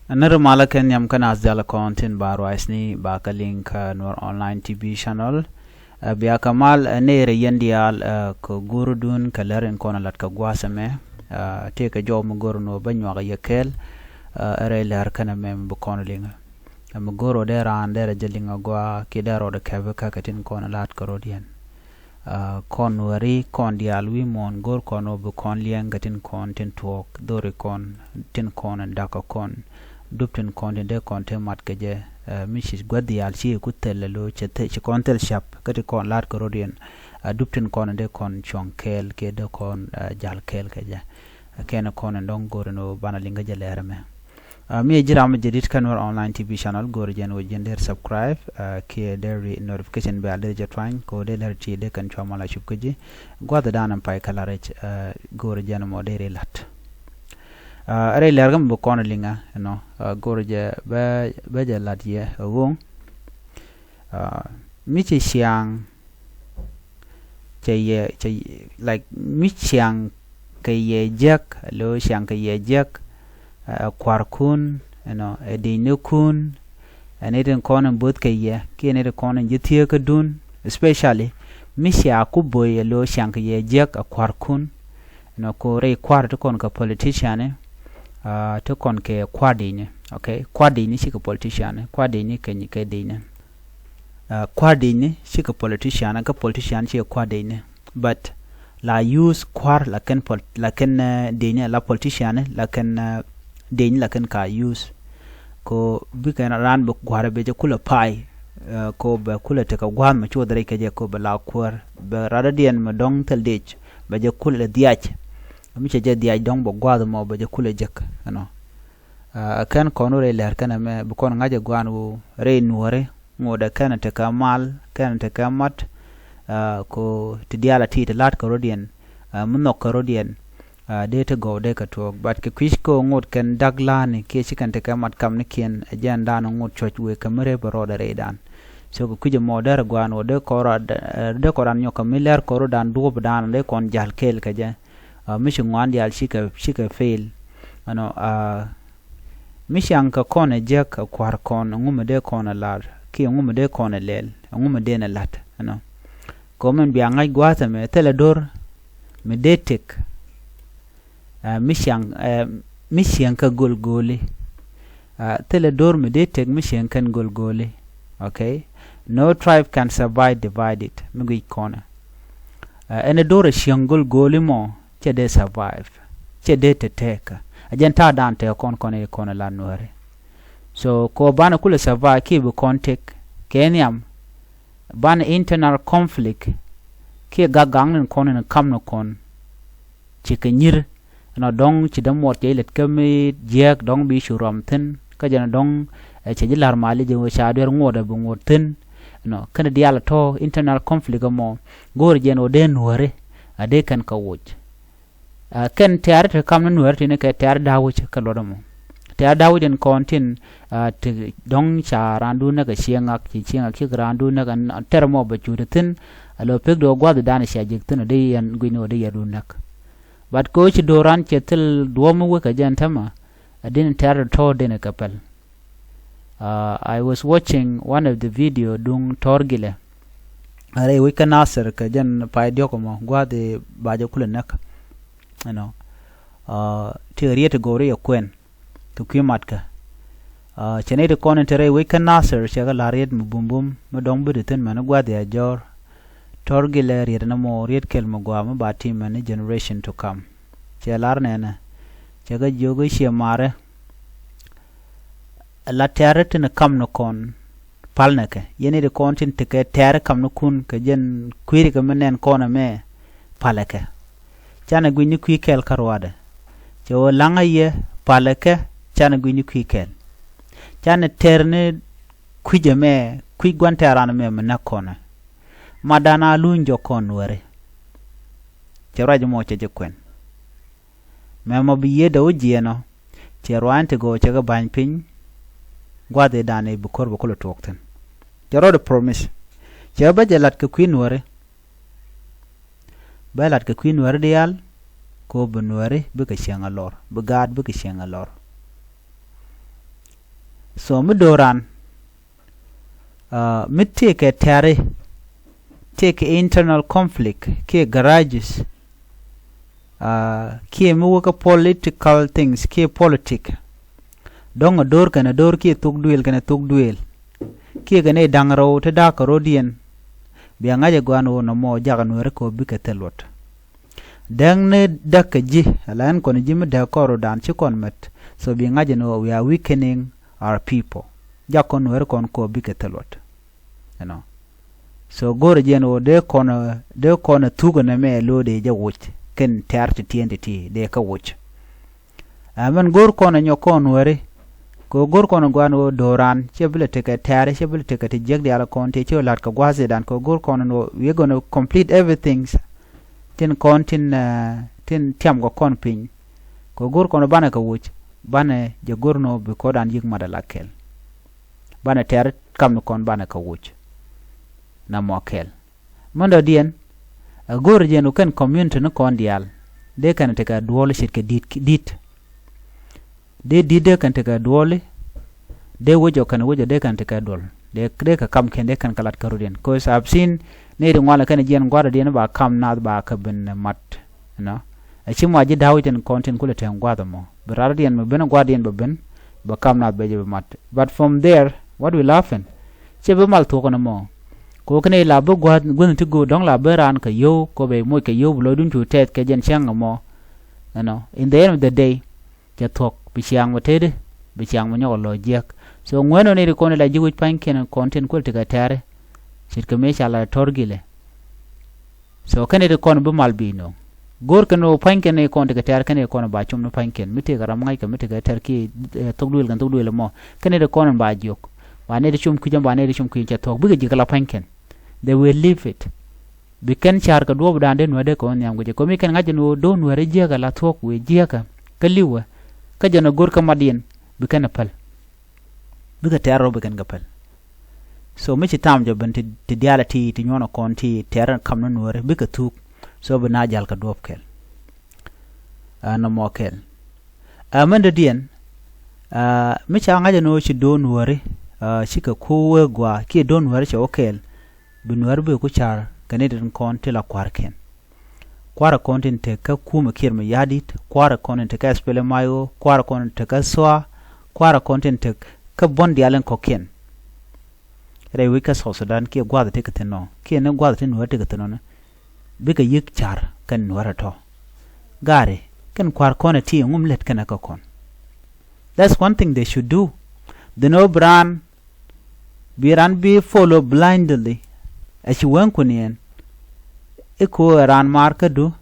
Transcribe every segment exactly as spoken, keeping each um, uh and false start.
Ni ri malä kɛ nhiam kä naath diaal kɔn tin ba ruacni ba kä liŋ kä Nuer Online T V channel. Ɛ, bia kɛ mal, ɛ, nɛy rɛy yɛn diaal, ɛ, kɛ go̱o̱rdun kɛ lär in kɔn lat kɛ gua̱a̱th ɛmɛ. Ɛ, tëëkɛ jɔw mi go̱o̱r ni ɣöö bä nyuak yɛ kɛɛl, ɛ, rɛy lär kɛn ɛmɛ mi bi kɔn liŋä. Ɛ, mi go̱o̱r ɣöö dee raan dee rɛ jɛ liŋ a gɔaa kiɛ dee rɔɔdɛ kɛpɛ kä kɛ tin kɔn la̱t kɛ rɔ̱diɛn. Ɛ, kɔn weri kɔn diaal wi̱i̱ muɔ̱ɔ̱n go̱o̱r kɔn ɣöö bi kɔn liɛŋ kɛ tin kɔn tin tuɔɔk, dhori kɔn, tin kɔn in da̱kä kɔn, dup tin kɔn tin dee kɔn te mat kɛ jɛ. Ɛ, mi ci gua̱th diaal ci ku thil ɛ lo̱ cɛ thil, ci kɔn thil cap kä ti kɔn la̱t kɛ rɔ̱diɛn. Ɛ, dup tin kɔn in dee kɔn cuɔ̱ŋ kɛɛl kiɛ dee kɔn, ɛ, ja̱l kɛɛl kɛ jɛ. Ɛ, kɛn kɔn in dɔ̱ŋ go̱o̱r in ɣöö banɛ liŋ kä jɛ lɛr ɛmɛ. Ɛ, mi ɛ ji̱ ram mi jadid kä Nuer Online T V channel, go̱o̱r jɛn wä ji̱n der subscribe, ɛ, kiɛ der ri notification bell der jɛ tuany, kɛ wä der lär ti der kɛn cua mal a cup kä ji̱. Gua̱th dan in pay kä la rɛc, ɛ, go̱o̱r jɛn mɔ der ri lat. Ɛ, rɛy lɛr kä mi bi kɔn liŋä, you know, ɛ, go̱o̱r jɛ bɛ, bɛ jɛ lat yɛ, ɛ, woŋ. Ɛ, mi ci ciaŋ cɛ yɛ, cɛ, like, mi ciaŋ kɛ yɛ jiäk, lo ciaŋ kɛ yɛ jiäk, ɛ, kua̱rkun, you know, ɛ di̱cnikun, ɛ ni tin kɔn in bo̱th kɛ yɛ, kiɛ ni tin kɔn in ji̱ thieekädun, especially mi cia ku bo̱y ɛ lo ciaŋ kɛ yɛ jiäk ɛ kua̱rkun, you know, ko rɛy kua̱r ti kɔn kɛ politician, ɛ, ti kɔn kɛ kua̱r di̱cni, okay? Kua̱r di̱cni cikɛ politician, kua̱r di̱cni kɛ, kɛ di̱cni. Ɛ, kua̱r di̱cni cikɛ politician, kä politician cikɛ kua̱r di̱cni. But la use kua̱r la kɛn pol-, la kɛn, ɛ, di̱cni la politician, la kɛn, ɛ, di̱cni la kɛn ka use. Ko bikɛ raan bi gua̱r bɛ jɛ kulɛ pay, ɛ, ko bɛ kulɛ tekɛ gua̱a̱th mɛ cuɔth rɛy kɛ jɛ ko bɛ la kuäär. Bɛ radɔ̱diɛn mɛ dɔ̱ŋ thil dic bɛ jɛ kulɛ dhiac. Mi cɛ jɛ dhiac dɔ̱ŋ bɛ gua̱a̱th mɔ bɛ jɛ kulɛ jek, you know. Ɛ, kɛn kɔn wä rɛy lɛr kɛn ɛmɛ bi kɔn ŋa̱c ɛ gua̱a̱n wä rɛy nuɔ̱ɔ̱ri, ŋot ɛ kɛn tekɛ mal, kɛn tekɛ mat, ɛ, ko ti diaal a ti ti la̱t kɛ rɔ̱diɛn, ɛ, mi nhɔk kɛ rɔ̱diɛn, ɛ, dee ti gɔw dee kɛ tuɔɔk. But kɛ kui̱c kɛ ŋot kɛn da̱k la̱a̱ni kiɛ ci kɛn tekɛ mat kamnikiɛn, ɛ jɛn dan ŋot cuɔ̱c wëë kɛ mi rɛy bɛ rɔɔdɛ rɛydan. So kɛ kui̱c ɛmɔ derɛ gua̱a̱n wä dee kɔn ran, ɛ, dee kɔn ran nyɔk kɛ mi lɛr kɔn rɔ̱dan duɔ̱ɔ̱pdan dee kɔn ja̱l kɛɛl kɛ jɛ. Ɛ, mi ci ŋuan diaal cikɛ, cikɛ fail. Ɛnɔ, ɛ, mi ciaŋ kɛ kɔn ɛ jiäk ɛ kua̱r kɔn, ɛŋu mi dee kɔn ɛ lar kiɛ ɛŋu mi dee kɔn ɛ lɛl, ɛŋu mi dee nɛ la̱t, you know. Kɛ ɣöö min bia ŋa̱c gua̱a̱th ɛmɛ thilɛ do̱r mi dee tëk, ɛ, mi ciaŋ, ɛ, mi ciaŋ kɛ go̱l go̱o̱li. Ɛ, thilɛ do̱r mi dee tëk mi ciaŋ kɛn go̱l go̱o̱li. Okay? No tribe can survive divided. Mi guic kɔnɛ. Ɛ, ɛn ɛ do̱r ɛ ciaŋ go̱l go̱o̱li mɔ, cɛ dee survive, cɛ dee te tɛɛkä. A jɛn ta̱a̱ dan tɛɛ kɔn kɔn i̱ kɔn i̱ la nuääri. So kɛ ɣöö banɛ kulɛ survive kiɛ bi kɔn tëk kɛ nhiam, banɛ internal conflict kiɛ gak gakni kɔn in kam ni kɔn ci kɛ nyi̱r. Ɛnɔ dɔ̱ŋ ci dämuɔt cɛ ilɛt kä mi jiääk dɔ̱ŋ bi cu ruam thi̱n. Kä jɛn dɔ̱ŋ, ɛ, cɛ ji̱ la̱r mali jɛ ɣöö ca duer ŋuɔt ɛ bi ŋuɔt thi̱n. Ɛnɔ kɛn diaal ɛ tɔ̱ internal conflict ɛmɔ go̱o̱r jɛn ɣöö dee nuääri a dee kɛn kɛ woc. Ɛ, kɛn tɛ̈ri ti kam ni nuääri tini kɛ tɛ̈ri da̱a̱ wi̱c kä luɔt ɛmɔ. Tɛ̈ri da̱a̱ wi̱c ɛn kɔn tin, ɛ, ti dɔ̱ŋ ca raandun näk ɛ cieŋ ŋak, ci cieŋ ŋak ci raandun näk ɛn tɛ̈r ɛmɔ bɛ cut thi̱n. Ɛ lɔ pek di ɣöö gua̱thdan cia jek thi̱n ɔ dee yɛn gui̱cni ɣöö dee yɛn run näk. But kɛ ɣöö ci do̱ran cɛ thil duɔ̱ɔ̱p mi wek kɛ jɛn täämɛ, ɛ din tɛ̈ri tɔ̱ din kɛ pɛl. Uh, I was watching one of the video duŋ tɔ̱r gilɛ. A rɛy wec kä Nasir kɛ jɛn pay diɔ̱k ɛmɔ gua̱a̱th i̱ ba jɛ kulɛ näk. You know. Uh, ti riet ti go̱o̱ri ɛ kuɛn kɛ kui̱ matkɛ. Uh, cɛ ni ti kɔn in te rɛy wec kä Nasir cɛ kɛ la̱r riet mi bumbum mi dɔ̱ŋ bi ti thi̱n mɛn i̱ gua̱a̱th i̱ a jɔ̱ɔ̱r. Tɔ̱r gilɛ riet ni mɔ riet kɛl mi gua̱a̱ mi ba ti mɛn i̱ generation to come. Cɛ la̱r nɛnɛ. Cɛ kɛ jiök i̱ ciɛ marɛ. La tɛ̈ri tin kam ni kɔn pal ni kɛ. Yɛn i̱ di kɔn tin tekɛ tɛ̈ri kam ni kun kɛ jɛn kui̱ri kɛ mi nɛn kɔn ɛmɛ pal kɛ. Canɛ gui̱ny ni kui̱ kɛl kä ruaadɛ. Cɛ wä laŋä yɛ pal kɛ canɛ gui̱ny ni kui̱ kɛl. Canɛ tɛ̈r ni kui̱c ɛmɛ kui̱c gua̱n tɛ̈ran ɛmɛ mi näk kɔnɛ. Madan a luny jɔk kɔn nuääri. Cɛ ruac mɔ cɛ jɛ kuɛn. Mɛmɔ bi yiëëdɛ wä jiɛɛnɔ. Cɛ ruaany ti gɔɔ cɛ kɛ ba̱ny piny. Gua̱th i̱ da̱a̱n i̱ bi ko̱r bɛ kulɛ tuɔɔk thi̱n. Cɛ rɔɔdɛ promise. Cɛ bä jɛ la̱t kɛ kui̱ nuääri. Bä la̱t kɛ kui̱ nuääri diaal. Kɛ ɣöö bi nuääri bikɛ cieŋ a lɔr, bi gaat bikɛ cieŋ a lɔr. So mi do̱ran, mi tëëkɛ tɛ̈ri, tëëkɛ internal conflict kiɛ grudges, kiɛ mi wä kä political things kiɛ politic. Dɔ̱ŋ a do̱r kɛn a do̱r kiɛ thuk duëël kɛn a thuk duëël, kiɛ kɛn i̱ da̱ŋ rɛw ti da̱k kɛ ro̱diɛn. Bia ŋa̱c ɛ gɔaa ɛn ɣöö nɔmɔ jakä Nuääri kɛ ɣöö bikɛ thil luɔt. Dääkni däk kɛ ji̱ ala ɛn kɔn ji̱ mi dääk kɔn rɔ̱dan ci kɔn mät. So bi ŋa̱c ɛn ɣöö we are weakening our people. Jak kɔn Nuääri kɔn kɛ ɣöö bikɛ thil luɔt. You know. So go̱rɛ jɛ ɛn ɣöö dee kɔn, dee kɔn a thuk ɛn ɛmɛ lo̱o̱ dee jɛ woc kɛn tɛ̈r ti tiɛn ti ti dee kä woc. Ɛ mɛn go̱r kɔn ɛ nyɔk kɔn Nuääri. Kɛ ɣöö go̱r kɔn ɛ gɔaa ɛn ɣöö do̱ran cɛ bi lɛ tekɛ tɛ̈ri, cɛ bi lɛ tekɛ ti jiäk diaal kɔn ti ci ɣä la̱t kɛ gua̱a̱th i̱dan, kɛ ɣöö go̱r kɔn ɛn ɣöö we are gonna complete everything. Tin kɔn tin, tin tiam kɛ kɔn piny. Kɛ ɣöö go̱r kɔn ɛ banɛ kɛ woc, banɛ jɛ go̱r ɛn ɣöö bi kɔn dan yi̱k mat ala kɛl. Banɛ tɛ̈r kam ni kɔn banɛ kɛ woc. Nɔmɔ kɛl. Min dɔ̱diɛn, a go̱o̱rä jɛ ɛn ɣöö kɛn community ni kɔn diaal dee kɛn tekɛ duɔli ce̱tkɛ di̱t, di̱t. Dee di̱t dee kɛn tekɛ duɔli. Dee wec ɔ kɛn wec ɔ dee kɛn tekɛ duɔl. Dee, dee kɛ kamkiɛn dee kɛn kɛ lat kä rɔ̱diɛn. 'Cause I've seen nɛy ti ŋuan kɛn jiɛn gua̱a̱r rɔ̱diɛn ba kam naath ba kɛ ben mat. You know. A ci mɔ a ji̱ da̱w i̱ tin kɔn tin kulɛ tɛŋ gua̱a̱th ɛmɔ. Bi raar diɛn mi ben gua̱a̱r diɛn bɛ ben, bɛ kam naath bɛ jɛ bɛ mat. But from there, what will happen? Cɛ bi mal thuɔk ɛn ɛmɔ. Kɛ ɣöö kɛn i̱ la bi gua̱a̱th guäthni ti go̱o̱r dɔ̱ŋ la bi raan kɛ yio̱w kɛ bɛ moc kɛ yio̱w bi lɔcdun cu tɛth kɛ jɛn cäŋ ɛmɔ. You know, in the end of the day, cɛ thuɔk bi ciaŋ bɛ tetdi, bi ciaŋ bɛ nyɔk ɛ lɔ jiäk. So ŋuɛ̈n ɔ ni ri kɔn i̱ la ji̱ wi̱c pa̱nykiɛn kɔn tin kuäl ti kɛ tɛ̈ri. Ce̱tkɛ mëë ca la tɔ̱r gilɛ. So kɛn i̱ ti kɔn bi mal bi nööŋ. Go̱o̱r kɛn ɣöö pa̱ny kɛn i̱ kɔn ti kɛ tɛ̈r kɛn i̱ kɔn ba cum ni pa̱ny kɛn mi tëëkɛ ram ŋa̱ckɛ mi tëëkɛ tɛ̈r kiɛ thok duëël kɛn thok duëël ɛmɔ. Kɛn i̱ ti kɔn ba jiök ba nɛy ti cum kui̱c ɛn ba nɛy ti cum kui̱c cɛ thuɔ̱k bikɛ ji̱ kɛ la pa̱ny kɛn. They will leave it. Bi kɛn ca̱r kɛ duɔ̱ɔ̱pdan dee Nuäär dee kɛ wä nhiam kɛ jɛ kɛ mi kɛn ŋa̱c ɛn ɣöö do̱r Nuäär i̱ jiäkä la thuɔ̱k wëë jiäkä kä li̱wä. Kä jɛn ɛ go̱r kä matdiɛn bi kɛn ɛ päl. Bikɛ tɛ̈r rɔ bi kɛn kɛ päl. So mi ci tam jɔ ben ti, ti diaal ti, ti nyuɔn ɔ kɔn ti tɛ̈r kam ni Nuääri bikɛ thuk. So bi na jal kɛ duɔ̱ɔ̱p kɛl. Ɛ nɔmɔ kɛl. Ɛ mɛn dɔ̱diɛn, ɛ mi ca ŋa̱c ɛn ɣöö ci do̱r Nuääri, ɛ cikɛ ko̱ wee gua̱a̱ kiɛ do̱r Nuääri cɛ wä kɛɛl. Bi Nuääri bi ku ca̱r kɛ ni den kɔn ti la kua̱rkiɛn. Kua̱rä kɔn tin tek kä kumɛ Kiir Mayardit, kua̱rä kɔn tin tek kä SPLM-IO, kua̱rä kɔn tin tek kä SSOA, kua̱rä kɔn tin tek kä buɔ̱n diaal in kɔ̱kiɛn. Rɛy wec kä South Sudan kiɛ gua̱a̱th ti kɛ thi̱n nɔ kiɛ ni gua̱a̱th ti Nuäär ti kɛ thi̱n nɔ ni. Bikɛ yi̱k ca̱r kɛn Nuäär ɛ tɔ̱. Gaari kɛn kua̱r kɔn ɛ ti ŋum lät kɛn ɛ kä kɔn. That's one thing they should do. Dhin ɣöö bi raan Bi ran bi follow blindly. Ɛ ci wee kuɔniɛn i̱ ko̱ ɛ ran maar kädu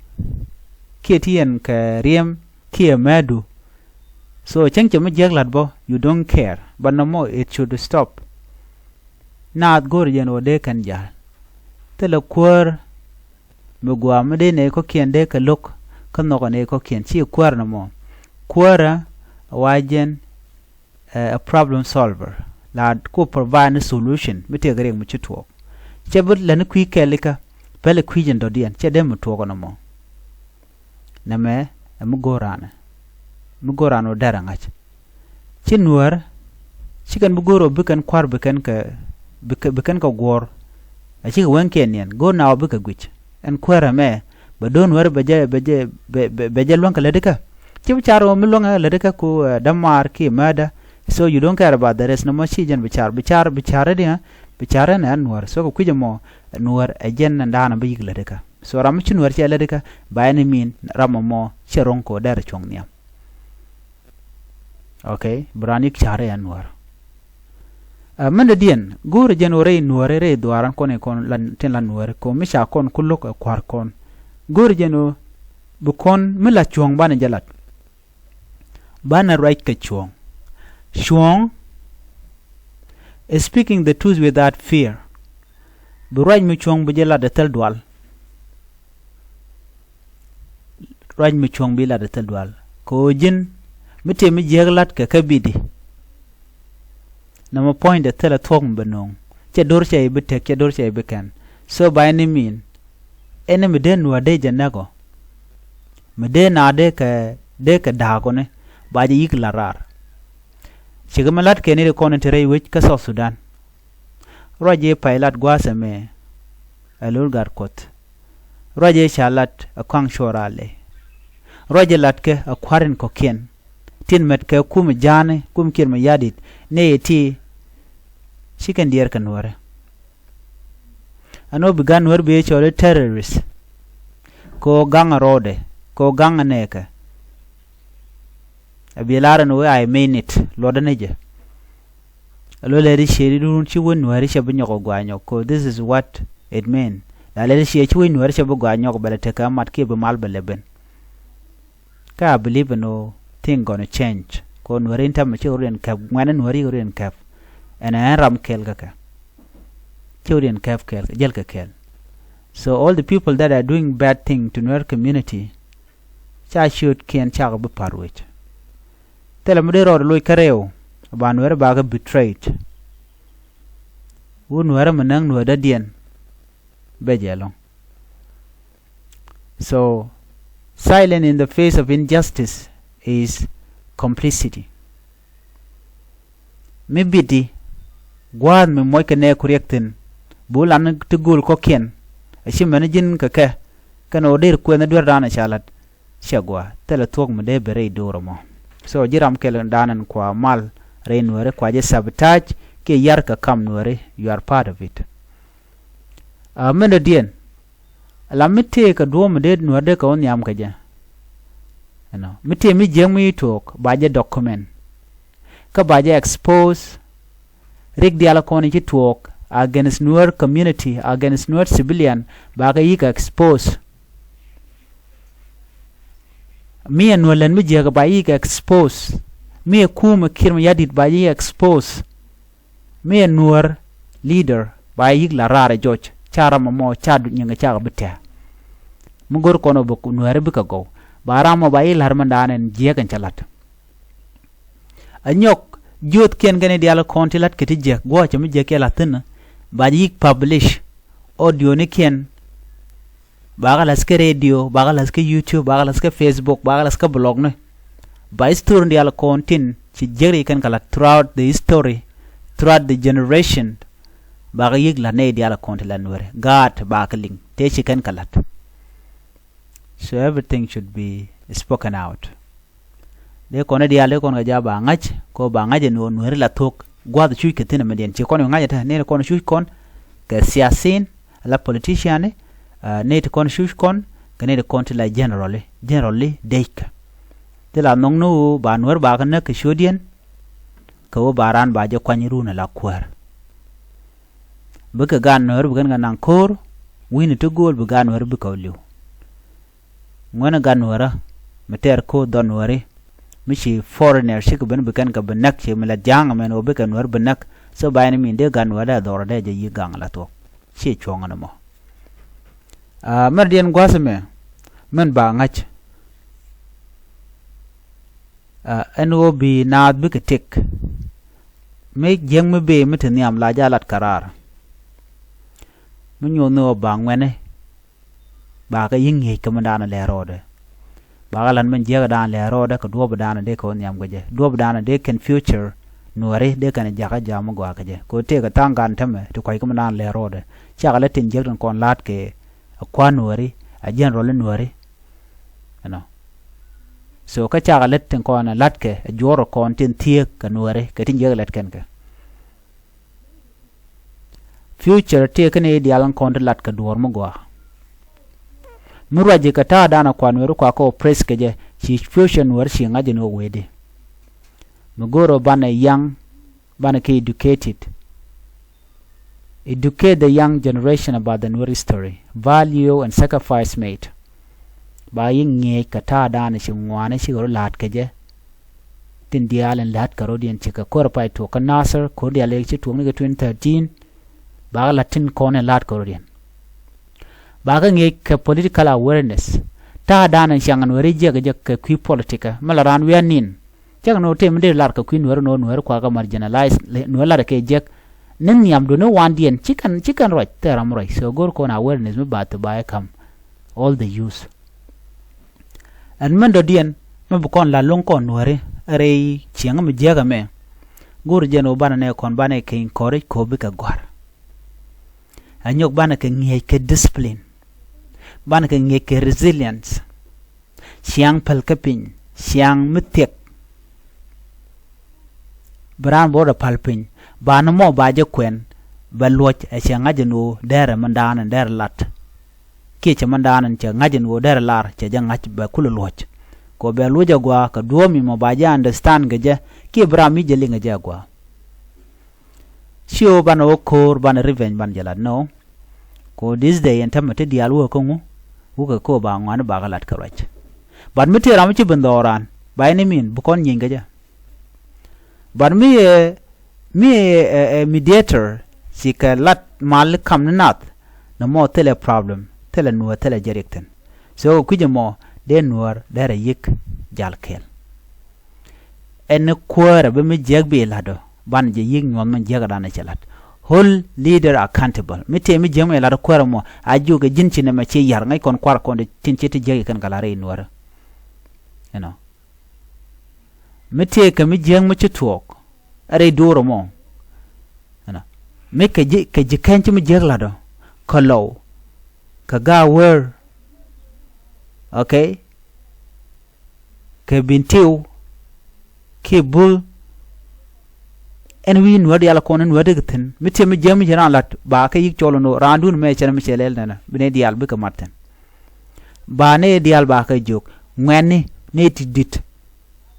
kiɛ ti yɛn kɛ riɛm kiɛ mɛɛdu. So cäŋ cɛ mi jiäk la̱t bä, you don't care. But nɔmɔ it should stop. Naath go̱o̱r jɛn ɣöö dee kɛn ja̱a̱l. Thilɛ kuäär mi gua̱a̱ mi dee nɛy kɔ̱kiɛn dee kɛ lo̱k kä nhɔkɛ nɛy kɔ̱kiɛn, ci kuäär nɔmɔ. Kuäärä wa jɛn ɛ problem solver. La ku provide ni solution mi tëëkɛ riɛk mi ci tuɔɔk. Cɛ bi lɛni kui̱ kɛɛlikä pɛli kui̱ jɛn dɔ̱diɛn cɛ dee mi tuɔɔk ɛnɔmɔ. Nɛmɛ ɛ mi go̱o̱r ranɛ mi go̱o̱r ranɛ ɔ dɛrɛ ŋa̱c. Ci Nuäär ci kɛn bi go̱o̱r ɔ bi kɛn kua̱r bi kɛn kɛ bi kɛn kɛ guɔ̱ɔ̱r. A cikɛ wɛŋkiɛn niɛn go̱o̱r na ɔ bikɛ guic. Ɛn kuäärä mɛ bɛ do̱n wär bɛ jɛ bɛ jɛ bɛ bɛ jɛ luäŋ kɛ lätdikä. Ci bi car ɣöö mi luäŋ kɛ lätdikä ku dämaar kiɛ murder. So you don't care about the rest. Nɔmɔ ci jɛn bi car bi car bi car rɛ diɛ bi car rɛ nɛ ɛn Nuäär. So kɛ kui̱c ɛmɔ Nuäär ɛ jɛn ɛn da̱a̱n bi yi̱k lätdikä. So ram mi ci Nuäär cɛ lätdikä ba ɛn i̱ min ram ɛmɔ cɛ ro̱ŋ kɛ ɣöö dɛr cuɔ̱ŋ nhiam. Okay, bi raan yi̱k ca̱r ɛ Nuäär. Ɛ mɛn dɔ̱diɛn go̱o̱rɛ jɛn ɣöö rɛy Nuäär rɛy dhuaaran kɔn i̱ kɔn tin la Nuäär kɔn mi ca kɔn ku lo̱k ɛ kua̱r kɔn. Go̱o̱rɛ jɛn ɣöö bi kɔn mi la cuɔ̱ɔ̱ŋ banɛ jɛ lat. Banɛ ruac kɛ cuɔ̱ɔ̱ŋ. Cuɔ̱ɔ̱ŋ is speaking the truth without fear. Bi ruac mi cuɔ̱ɔ̱ŋ bi jɛ lat ɛ thil dual. Ruac mi cuɔ̱ŋ bi lat ɛ thil dual kɛ ɣöö ji̱n mi tëë mi jiääk lat kɛ kä bidi. Nɔmɔ puɔ̱nydɛ thilɛ thuɔ̱k mi bɛ no̱o̱ŋ. Cɛ do̱r cɛ i̱ bi tek cɛ do̱r cɛ i̱ bi kɛn. So ba ɛn i̱ min ɛn i̱ mi dee Nuäär dee jɛ näk ɔ. Mi dee na dee kɛ dee kɛ da̱a̱k ɔni ba jɛ yi̱k la raar. Cikɛ mi la̱t kɛ ni ri kɔn in te rɛy wec kä South Sudan. Ruac i̱ pay lat gua̱a̱th ɛmɛ ɛ lo̱l gat Kuɔth. Ruac i̱ ca lat ɛ kɔaŋ cuɔr alɛ. Ruac i̱ lat kɛ ɛ kua̱r in kɔ̱kiɛn tin mɛt kɛ kum ja̱a̱ni, kum Kiir Mayardit, nɛy ɛ ti ci kɛn diɛɛr kɛ Nuäärɛ. Ɛn ɣöö bi gan Nuäär bi cɔl i̱ terrorist. Kɛ ɣöö gaŋ ɛ rɔɔdɛ, kɛ ɣöö gaŋ ɛ nɛɛkɛ. A bi lar ɛn ɣöö I mean it, luɔtdä ni jɛ. Ɛ lo̱ lɛri ciɛ di duun ci wä Nuääri cɛ bi nyɔk ɛ gɔaa nyɔk, kɛ ɣöö this is what it mean. La lɛri ciɛ ci wä Nuääri cɛ bi gɔaa nyɔk bɛ lɛ tekɛ mat kiɛ bi mal bɛ lɛ ben. Kä I believe ɛn ɣöö thing gonna change. Kɛ ɣöö Nuääri in täämɛ ci ɣöö riɛn kɛp, ŋuɛ̈ni Nuääri ɣöö riɛn kɛp. Ɛn ɛ ɛn ram kɛl kä kɛ. Ci ɣöö riɛn kɛp kɛl, jäl kɛ kɛl. So all the people that are doing bad thing to Nuer community, ca ciötkiɛn cakɔ bi pa̱r wec. Thilɛ mi dee rɔɔdɛ loc kä rɛw, ba Nuäärɛ bakɛ betrayed. Wut Nuäärɛ mi näk Nuäär dädiɛn bɛ jɛ ɛlɔ̱ŋ. So silence in the face of injustice is complicity. Mi bit i̱ gua̱a̱th mi muɔckɛ nɛɛku riɛk thi̱n, bi wä lan ti gööl kɔ̱kiɛn, a ci mɛn ji̱n kɛ kɛ, kɛn ɣöö dee kuɛnh duerdan ca la̱t, cɛ gɔaa, thilɛ thuɔ̱k mi dee ben rɛy do̱r ɛmɔ. So ji̱ ram kɛl dan ɛn kua mal rɛy Nuääri, kua jɛ sabotage kiɛ yar kɛ kam Nuääri, you are part of it. A mɛn dɔ̱diɛn, ala mi tëëkɛ duɔ̱ɔ̱p mi dee Nuäär dee kɛ wä nhiam kɛ jɛ. Ɛnɔ mi tëë mi jiäk mi tuɔɔk ba jɛ document. Kä ba jɛ expose. Rik diaal kɔn ci tuɔɔk against Nuer community, against Nuer civilian, ba kɛ yik expose. Mi ɛ Nuäär lɛn mi jiäk ba yik expose. Mi ɛ kum ɛ Kiir Mayardit ba yik expose. Mi ɛ Nuäär leader ba yik la raar ɛ jɔc, ca ram ɛmɔ ca du nyiŋ ɛ cakɛ bi tɛ̈. Mi go̱r kɔn ɛ bä Nuäär bikɛ gɔw, ba ram ɛmɔ ba yik la̱r mɛndan ɛn jiäk ɛn cä la̱t. Ɛ nyɔk jiöthkiɛn kɛn i̱ diaal kɔn ti la̱t kɛ ti jiäk, guɔ̱ɔ̱cä mi jiäk kiɛ la̱th thi̱n, ba ji̱ yik publish audionikiɛn. Bakɛ la̱th kä radio, bakɛ la̱th kä YouTube, bakɛ la̱th kä Facebook, bakɛ la̱th kä blogni. Ba history diaal kɔn tin ci jiäk ri kɛn kɛ la̱t throughout the history, throughout the generation. Bakɛ yik la̱t nɛy diaal kɔn ti la̱t Nuäärɛ. Gaat bakɛ liŋ tëë ci kɛn kɛ la̱t. So everything should be spoken out. Dee kɔn i̱ diaal dee kɔn kɛ ja̱ ba ŋa̱c, kɛ ɣöö ba ŋa̱c ɛn ɣöö Nuääri la thuɔ̱k gua̱a̱th cuc kɛ thi̱n ɛmɛ diɛn. Ci kɔn i̱ ŋa̱c ɛ te, nɛy ti kɔn cuc kɔn kɛ siasin, ala politician, nɛy ti kɔn cuc kɔn, kɛ nɛy ti kɔn ti la generally, generally dec kɛ. Ti la nhɔk ni ɣöö ba Nuäär ba kɛ näk kɛ ciötdiɛn, kɛ ɣöö ba raan ba jɛ kuany run ala kuäär. Bikɛ gan Nuäär bi kɛn kɛ naŋ ko̱o̱r, wi̱ni ti gööl bi gan Nuäär bikɛ li̱w. Ŋuɛ̈ni gan Nuäärä mi tɛɛr ko̱o̱r dhɔn Nuääri, mi ci foreigner cikɛ ben bi kɛn kɛ bi näk, ci mi la ja̱a̱ŋ mɛn ɣöö bikɛ Nuäär bi näk. So ba ɛn min dee gan Nuäärä dhɔrɔ dee jɛ yi̱ gaŋ la thuɔ̱k. Ci cuɔ̱ŋ ɛn ɛmɔ. Mɛn diɛn gua̱th ɛmɛ mɛn ba ŋa̱c. Ɛn ɣöö bi naath bikɛ tëk. Mi jiäk mi bëë mi te nhiam la ja̱ lat kɛ raar. Mi nyuɔ̱th ni ɣöö ba ŋuɛ̈ni, bakɛ yi̱ ŋi̱eec kɛ mi da̱a̱n lɛ rɔɔdɛ. Bakɛ la̱t min jiäk da̱a̱n lɛ rɔɔdɛ kɛ duɔ̱ɔ̱p da̱a̱n dee kɛ wä nhiam kɛ jɛ. Duɔ̱ɔ̱p da̱a̱n dee kɛn future Nuääri dee kɛn jakä ja̱a̱m mi gɔaa kɛ jɛ. Kɛ ɣöö tëëkɛ tha̱a̱ŋ gan tämɛ ti kua̱c kɛ mi da̱a̱n lɛ rɔɔdɛ. Cakɛ lät tin jiäk tin kɔn la̱a̱t kɛ ɛ kua̱r Nuääri, ɛ general Nuääri. Ɛnɔ. So kä cakɛ lät tin kɔn ɛ la̱tkɛ ɛ juɔ̱ɔ̱r kɔn tin thieek kɛ Nuääri kɛ tin jiäk lät kɛn kɛ. Future tëë kä nɛy diaal in kɔn ti lat kɛ duɔ̱ɔ̱r mi gɔaa. Mi ruac ji̱ kɛ ta̱a̱ da̱a̱n a kua̱r Nuääri kua kɛ oppress kɛ jɛ, ci future Nuääri ci ŋa̱c in ɣöö wee di. Mi go̱o̱r ɣöö banɛ young, banɛ kɛ educated. Educate the young generation about the Nuer history, value and sacrifice made. Ba yi̱ ŋi̱eec kɛ ta̱a̱ da̱a̱n ci ŋuani cikɛ rɔ la̱a̱t kɛ jɛ. Tin diaal in la̱a̱t kɛ rɔ̱diɛn cikɛ ko̱r pay tuɔɔk kä Nasir, ko̱r diaal ci tuɔɔk ni kɛ twenty thirteen. Bakɛ la̱t tin kɔn in la̱a̱t kɛ rɔ̱diɛn. Bakɛ ŋi̱eec kɛ political awareness. Ta̱a̱ da̱a̱n in ciaŋ Nuääri jiɛk jɛ kɛ kui̱ politikä mi la raan wi̱i̱ anin. Cäkɛ ni ɣöö tëë mi dee lar kɛ kui̱ Nuääri ni ɣöö Nuääri kuakä marginalize, Nuääri lar kɛ jek. Ni nhiamdu ni wandiɛn ci kɛn, ci kɛn ruac, thil ram ruac. So go̱r kɔn awareness mi ba thil ba ɛ ka̱m all the youth. Ɛn min dɔ̱diɛn mi bi kɔn la lo̱ŋ kɔn Nuääri rɛy cieŋ mi jiäk ɛmɛ. Go̱r jɛn ɣöö banɛ nɛ kɔn banɛ kɛ encourage kɛ ɣöö bikɛ gɔ̱a̱r. Ɛ nyɔk banɛ kɛ ŋi̱eec kɛ discipline. Banɛ kɛ ŋi̱eec kɛ resilience. Ciaŋ päl kä piny, ciaŋ mi thiɛk. Bi raan bä rɔ pal piny, ba ni mɔ ba jɛ kuɛn, bɛ luɔc ɛ cɛ ŋa̱c ɛn ɣöö derɛ mindan ɛn derɛ lat. Kiɛ cɛ mindan ɛn cɛ ŋa̱c ɛn ɣöö derɛ lar cɛ jɛ ŋa̱c bɛ kulɛ luɔc. Kɛ ɣöö bɛ luɔc agua kɛ duɔ̱ɔ̱p mi mɔ ba jɛ understand kɛ jɛ, kiɛ bi ram mi jɛ liŋ kɛ jɛ agua. Ci ɣöö banɛ wä ko̱o̱r banɛ revenge banɛ jɛ lat nɔ. Kɛ ɣöö this day ɛn tämɛ ti diaal wä kä ŋu, wä kɛ ko̱o̱r ba ŋuani bakɛ lat kɛ ruac. But mi tëë ram mi ci ben dhɔɔran, ba ɛn imin bi kɔn nyieeny kɛ jɛ. But mi ɛ, mi ɛ, ɛ, ɛ mediator, ci kɛ lat mal kam ni nath, nɛ mɔ thilɛ problem, thilɛ nuäär, thilɛ jɛ riɛk thi̱n. So kui̱c ɛmɔ dee nuäär derɛ yi̱k jal kɛɛl. Ɛn ni kuäärä bi mi jiäk bi lat ɔ, banɛ jɛ yi̱k nyuɔ̱th min jiäk dan cɛ lat. Hold leader accountable. Mi tëë mi jiäk mi lat kuäärä mɔ, a jiök ɛ ji̱n ci nɛmɛ ci yar ŋäc kɔn kuar kɔn tin ci ti jiäk kɛn kɛ lat rɛy nuäärä. You know. Mi tëë kɛ mi jiäk mi ci tuɔɔk rɛy duɔ̱ɔ̱r ɛmɔ. You know. Mi kɛ ji̱, kɛ ji̱ kɛn ci mi jiäk lat ɔ, kɛ lɔw, kɛ ga̱a̱ wäär. Okay. Kɛ Bentiu kiɛ Bul. Ɛn wi̱i̱ nuäär diaal kɔn in nuäär dee kɛ thi̱n. Mi tiɛm mi jiäk mi ci raan lat ba kɛ yi̱k cɔl ɛn ɣöö raandun mɛ cɛn mi cɛ lɛl nɛnɛ bi nɛy diaal bikɛ mat thi̱n. Ba nɛy diaal ba kɛ jiök ŋuɛ̈tni nɛy ti di̱t.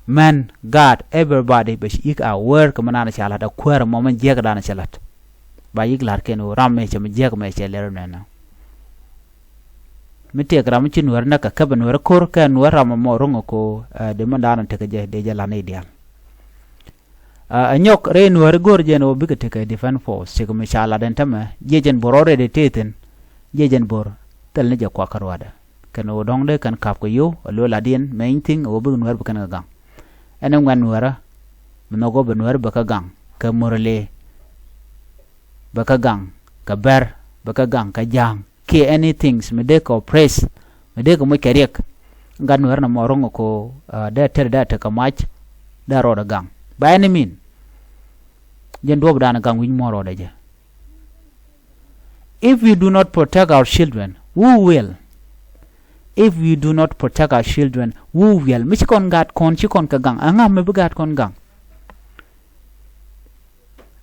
Män, gaat, everybody bɛ yi̱k aware kɛ mi naan ca lat, a kuäär ɛmɔ min jiäk dan cɛ lat. Ba yi̱k la̱r kɛn ɣöö ram mɛ cɛ mi jiäk mɛ cɛ lɛl nɛnɛ. Mi tëëk ram mi ci nuäär näk kɛ käp ɛ nuäär ko̱r kɛ nuäär ram ɛmɔ ro̱ŋ ɛ ko̱, ɛ, dee mi daanɔ tekɛ jɛ dee jɛ la̱t nɛy diaal. Ɛ, ɛ nyɔk rɛy nuäär go̱r jɛn ɣöö bikɛ tekɛ defense force, cikɛ mi ca lat ɛn tämɛ, jiɛ jɛn bo̱r already tëë thi̱n, jiɛ jɛn bo̱r thil ni jɛ kuak kä ruaadɛ. Kɛn ɣöö dɔ̱ŋ dee kɛn ka̱p kɛ yio̱w, ɛ lo̱ lat yɛn, main thing, ɣöö bikɛ nuäär bi kɛn kɛ gaŋ. Ɛn ɛ ŋuɛ̈t nuäärä, mi nhɔk ɣöö bɛ nuäär bɛ kɛ gaŋ, kɛ Murle, bɛ kɛ gaŋ, kɛ Bär, bɛ kɛ gaŋ, kɛ Ja̱a̱ŋ, kiɛ anything mi dee kɛ oppress, mi dee kɛ moc kɛ riɛk. Gat nuäär nɔmɔ ro̱ŋ ɛ ko̱, ah, dee tɛr dee tekɛ mac, dee rɔɔdɛ gaŋ. By any mean, jɛn duɔ̱ɔ̱p dan gaŋ wi̱c muɔ̱ɔ̱n rɔɔdɛ jɛ. If we do not protect our children, who will? If we do not protect our children, who will? Mi ci kɔn gat kɔn, ci kɔn kɛ gaŋ. Ɛŋa mi bi gat kɔn gaŋ?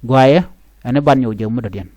Guayɛ, ɛn i̱ ban nyɔk jɛ mi dɔ̱diɛn.